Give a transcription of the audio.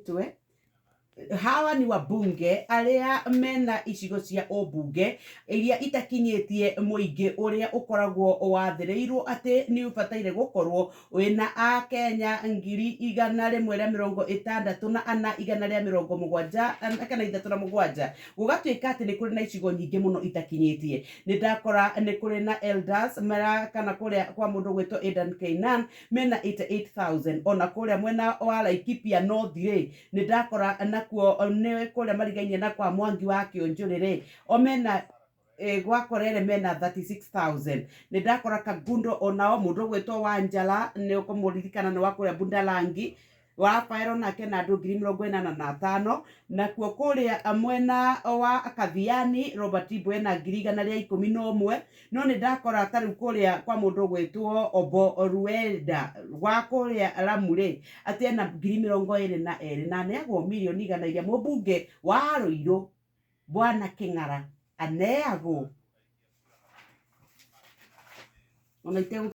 Twe hawa ni wabunge arĩa mena icigo cia ũmbunge iria itakinyĩtie mũingĩ ũrĩa ũkoragwo wathĩrĩirwo atĩ nĩ ũbataire gũkorwo wĩna akenya 164,174 37 gũgatuĩka atĩ nĩ kũrĩ na icigo nyingĩ mũno itakinyĩtie. Nĩ ndakora nĩ kũrĩ na elders mara kana kũrĩa kwa mũndũ gwĩtwo Adan Keynan mena 88,000. Ona kũrĩa mwena wa Laikipia North rĩ, nĩ ndakora nakuo nĩ kũrĩa marigainie na kwa Mwangi wa Kĩũnjũrĩ rĩ, o mena gwa Korere mena 36,000. Nĩ ndakora Kangundo onao mũndũ ũgwĩtwo Wanjala, nĩ ũkũmũririkana, nĩ wa kũrĩa Bundalangi wa Rafael, nake na andũ 85,000. Nakuo kũrĩa mwena wa Kathiani Robert Mbwe na 111,000. No nĩ ndakora ta rĩu kũrĩa kwa mũndũ ũgwĩtwo Obo Ruenda wa kũrĩa Lamu rĩ, atĩ ena 22,000 na aneagwo mirioni 100. Iria mũmbunge wa Ruiru Bwana Kĩng'ara aneagwo ona itegũ.